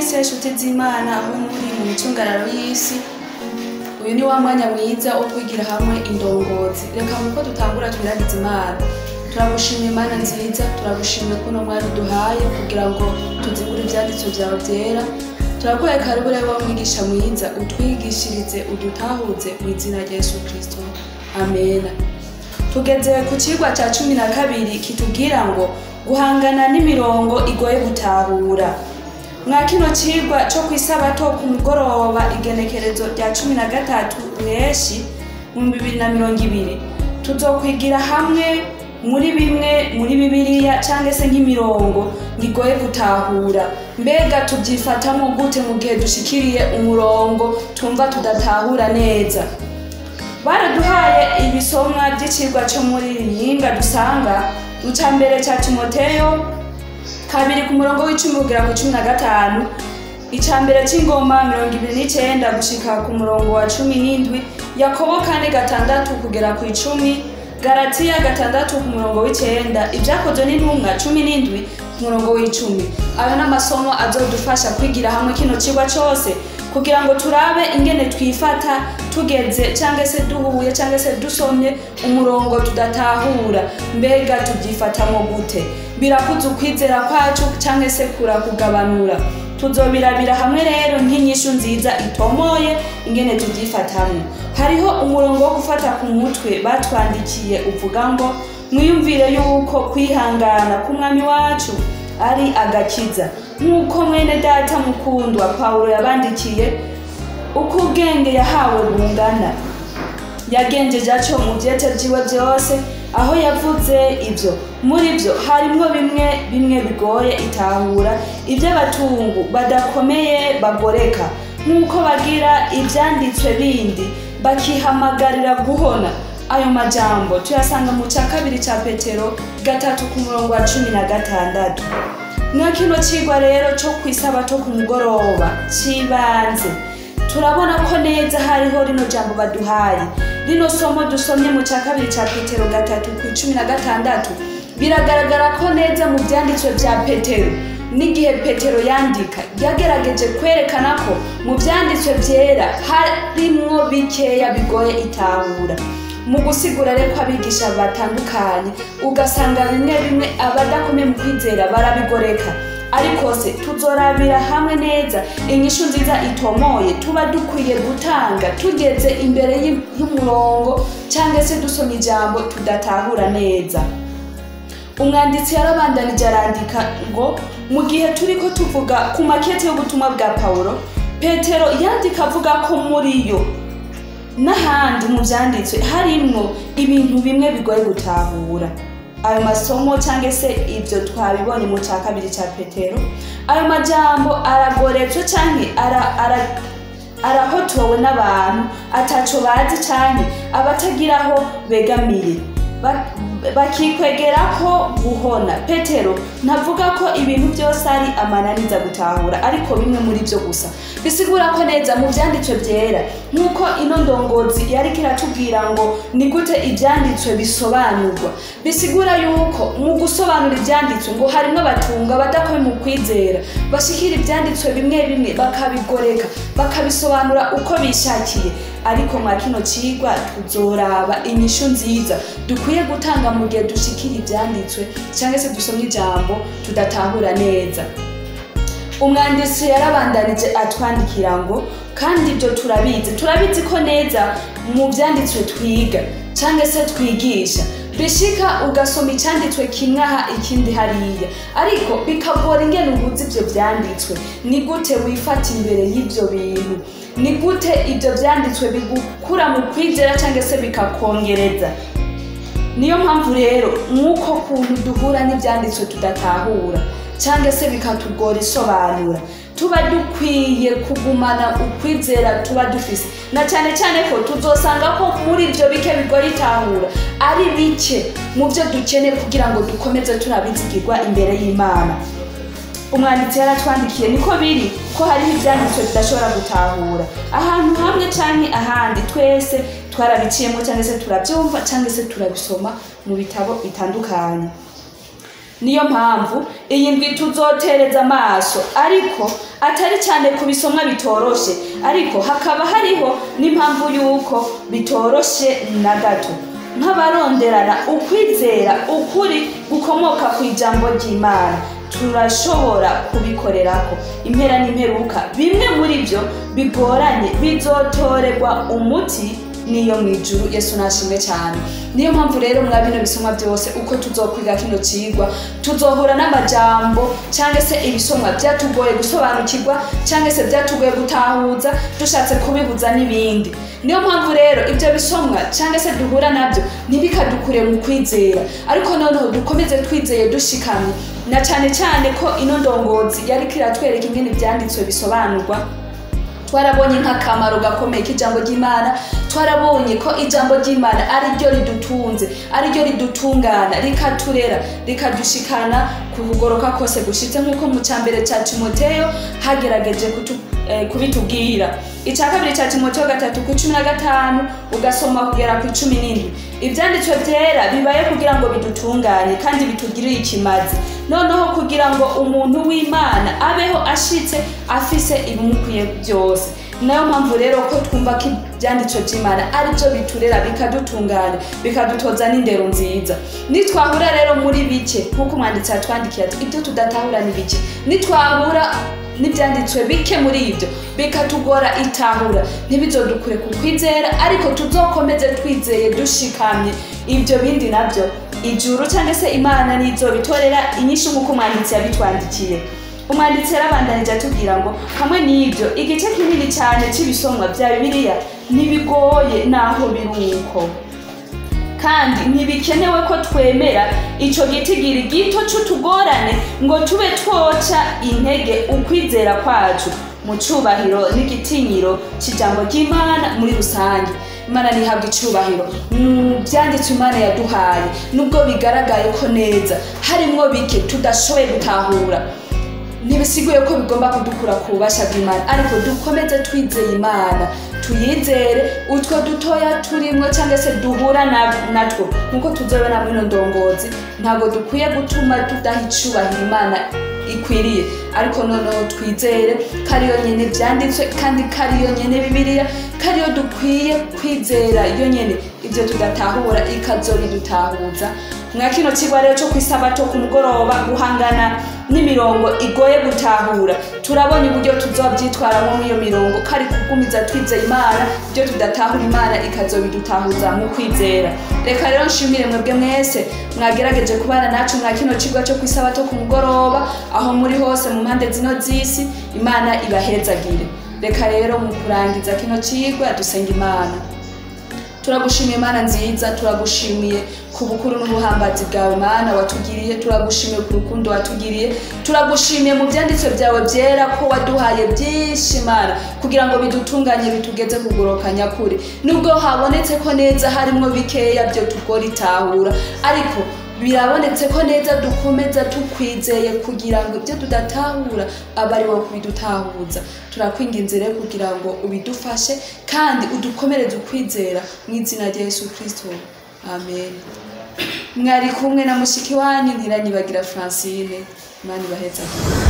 Mwese nshuti z'Imana aho muri mu micungararo y'isi, uyu ni wa mwanya mwiza wo kwigira hamwe indongozi. Reka muko dutangura twiragize Imana. Turagushimiye Imana nziza, turagushimiye ko uno mwanya uduhaye kugira ngo tuzigure ivyanditswe vyawe vyera. Turaguhaye karibu rero wa mwigisha mwiza, utwigishirize, udutahuze mu izina rya Yesu Kristo. Amena. Tugeze ku cigwa ca 12 kitubwira ngo guhangana n'imirongo igoye gutahura. Mwa kino cigwa co kw'isabato ku mugoroba igenekerezo rya 13 Ruheshi mu 2020, tuzokwigira hamwe muri bimwe muri Bibiliya canke se nk'imirongo ngigoye gutahura. Mbega tuvyifatamwo gute mu gihe dushikiriye umurongo twumva tudatahura neza? Baraduhaye ibisomwa vy'icigwa co muri Yinga dusanga mu ca mbere ca Timoteyo 2 ku murongo w'icumi kugera ku 15, ica mbere c'Ingoma 29 gushika ku murongo wa 17, Yakobo 4:6 kugera ku 10, Galatiya 6 ku murongo w'icenda, Ivyakozwe n'intumwa 17 ku murongo w'icumi. Ayo n'amasomo azodufasha kwigira hamwe kino cigwa cose kugira ngo turabe ingene twifata tugeze canke se duhuye canke se dusomye umurongo tudatahura. Mbega tuvyifatamwo gute? Birakuza ukwizera kwacu canke se kurakugabanura? Tuzobirabira hamwe rero nk'inyishu nziza itomoye ingene tuvyifatamwo. Hariho umurongo wo gufata ku mutwe batwandikiye uvuga ngo mwiyumvire yuko kwihangana k'umwami wacu ari agakiza, nk'uko mwene data mukundwa Pawulo yabandikiye uko ubwenge yahawe bungana. Yagenjeje aco mu vyete vyiwe vyose aho yavuze ivyo. Muri vyo harimwo bimwe bimwe bigoye itahura, ivy'abatungu badakomeye bagoreka, nk'uko bagira ivyanditswe bindi bakihamagarira guhona. Ayo majambo tuyasanga mu ca 2 ca Petero 3 ku murongo wa 16. Mwa kino cigwa rero co kw'isabato ku mugoroba cibanze, turabona ko neza hariho rino jambo baduhaye. Rino somo dusomye mu ca 2 ca Petero 3 ku 16, biragaragara ko neza mu vyanditswe vya Petero n'igihe Petero yandika yagerageje kwerekana ko mu vyanditswe vyera harimwo bikeya bigoye itahura. Mu gusigura rero abigisha batandukanye ugasanga bimwe bimwe abadakomeye mu kwizera barabigoreka, ariko se tuzorabira hamwe neza inyishu nziza itomoye tuba dukwiye gutanga tugeze imbere y'umurongo canke se dusoma ijambo tudatahura neza. Umwanditsi yarabandanije arandika ngo mu gihe turiko tuvuga ku makete y'ubutumwa bwa Pawulo, Petero yandika avuga ko muri yo n'ahandi mu vyanditswe harimwo ibintu bimwe bigoye gutahura. Ayo masomo canke se ivyo twabibonye mu ca 2 ca Petero, ayo majambo aragoretswe canke arahotowe n'abantu ataco bazi canke abatagiraho begamiye, bakikwegerako guhona. Petero ntavuga ko ibintu byose ari amananiza gutahura, ariko bimwe muri byo gusa. Bisigura ko neza mu vyanditswe vyera, nk'uko ino ndongozi yariko iratubwira ngo ni gute ivyanditswe bisobanurwa, bisigura yuko mu gusobanura ivyanditswe ngo harimwo abatunga badakomeye mu kwizera, bashikira ivyanditswe bimwe bimwe bakabigoreka, bakabisobanura uko bishakiye. Ariko mwa kino cigwa tuzoraba inyishu nziza dukwiye gutanga mu gihe dushikira ivyanditswe canke se dusomye ijambo tudatahura neza. Umwanditsi yarabandanije atwandikira ngo kandi ibyo turabizi, turabizi ko neza mu vyanditswe twiga canke se twigisha bishika ugasoma icanditswe kimwe aha ikindi hariya, ariko bikagora ingene uhuza ivyo vyanditswe. Ni gute wifata imbere y'ivyo bintu? Ni gute ivyo vyanditswe bigukura mu kwizera canke se bikakongereza? Niyo mpamvu rero nk'uko kuntu duhura n'ivyanditswe tudatahura canke se bikatugora isobanura, tuba dukwiye kugumana ukwizera tuba dufise, na cane cane ko tuzosanga ko muri ivyo bike bigoye itahura ari bike mu vyo dukeneye kugira ngo dukomeze turabizigirwa imbere y'Imana. Umwanditsi yaratwandikiye niko biri ko hariho ivyanditswe tudashobora gutahura ahantu hamwe canke ahandi, twese twarabiciyemo canke se turavyumva canke se turabisoma mu bitabo bitandukanye. Niyo mpamvu iyi ndwi tuzotereza amaso, ariko Atari cyane ku bisomwa bitoroshe, ariko hakaba hariho n'impamvu y'uko bitoroshe na gato. Nk'abaronderana ukwizera ukuri gukomoka ku ijambo ry'Imana, turashobora kubikorerako. Impera n'imperuka, bimwe muri byo bigoranye bizotorerwa umuti niyo mu ijuru. Yesu nashimwe cyane. Niyo mpamvu rero mwa bino bisomwa byose, uko tuzokwiga kino cigwa, tuzohura n'amajambo cyangwa se ibisomwa byatugoye gusobanukirwa cyangwa se byatugoye gutahuza, dushatse kubibuza n'ibindi. Niyo mpamvu rero ibyo bisomwa cyangwa se duhura nabyo ntibikadukure mu kwizera, ariko noneho dukomeze twizeye dushikamye, na cyane cyane ko ino ndongozi yariko iratwereka ingene ivyanditswe bisobanurwa. Twarabonye nk'akamaro gakomeye k'ijambo ry'Imana, twarabonye ko ijambo ry'Imana ari ryo ridutunze, ari ryo ridutungana, rikaturera, rikadushikana ku kugoroka kose gushitse, nk'uko mu cambere ca Timoteyo hagerageje kubitubwira. Ica kabiri ca Timoteyo 3:15 ugasoma kugera ku 17. Ivyanditswe vyera bibaye kugira ngo bidutunganye kandi bitugirire ikimazi, noneho kugira ngo umuntu w'Imana abeho ashitse afise ibimukwiye byose. Nayo mpamvu rero ko twumva ko ivyanditswe vy'Imana ari byo biturera, bikadutunganya, bikadutoza n'indero nziza. Nitwahura rero muri bike, nk'uko umwanditsi yatwandikiye ati ibyo tudatahura ni bike, nitwahura n'ibyanditswe bike muri ibyo bikatugora itahura, ntibizodukure ku kwizera, ariko tuzokomeze twizeye dushikamye. Ibyo bindi nabyo ijuru cyangwa se Imana nizobitorera inyishu, nk'uko umwanditsi yabitwandikiye. Umwanditsi yarabandanije atubwira ngo hamwe n'ibyo, igice kinini cyane cy'ibisomwa bya Bibiliya ntibigoye naho biruko, kandi ntibikenewe ko twemera ico gitigiri gito c'utugorane ngo tube twoca intege ukwizera kwacu mu cubahiro n'igitinyiro c'ijambo ry'Imana muri rusange. Imana ntihabwa icubahiro mu vyanditswe Imana yaduhaye, nubwo bigaragaye ko neza harimwo bike tudashoboye gutahura, ntibisiguye ko bigomba kudukura ku bubasha bw'Imana, ariko dukomeze twizeye Imana, tuyizere utwo dutoya turimwo cyangwa se duhura natwo, nkuko tuzobona muri ino ndongozi. Ntabwo dukwiye gutuma tudaha icubahiro Imana ikwiriye, ariko noneho twizere ko ariyo nyene vyanditswe, kandi ko ariyo nyene Bibiliya, ko ariyo dukwiye kwizera yo nyene, ivyo tudatahura ikazobidutahuza. Mwa kino cigwa rero co kw'isabato ku mugoroba, guhangana n'imirongo igoye gutahura, turabonye uburyo tuzovyitwaramwo mw'iyo mirongo, ko ari kugumiza twizeye Imana, ibyo tudatahura Imana ikazobidutahuza mu kwizera. Reka rero nshimire mwebwe mwese mwagerageje kubana nacu mwa kino cigwa co kw'isabato ku mugoroba, aho muri hose mu mpande zino z'isi. Imana ibahezagire. Reka rero mu kurangiza kino cigwa dusenga Imana. Turagushimiye Mana nziza, turagushimiye ku bukuru n'ubuhambazi bwawe Mana watugiriye, turagushimiye ku rukundo watugiriye, turagushimiye mu byanditswe byawe byera ko waduhaye byinshi Mana kugira ngo bidutunganye bitugeze kugoroka nyakuri. Nubwo habonetse ko neza harimwo bikeya byo tugora itahura, ariko birabonetse ko neza dukomeza tukwizeye kugira ngo ibyo tudatahura abe ari wowe kubidutahuza. Turakwinginze rero kugira ngo ubidufashe kandi udukomereze ukwizera mu izina rya Yesu Kristo, amen. Mwari kumwe na mushiki wanyu Ntiranyibagira Francine. Imana ibahezagire.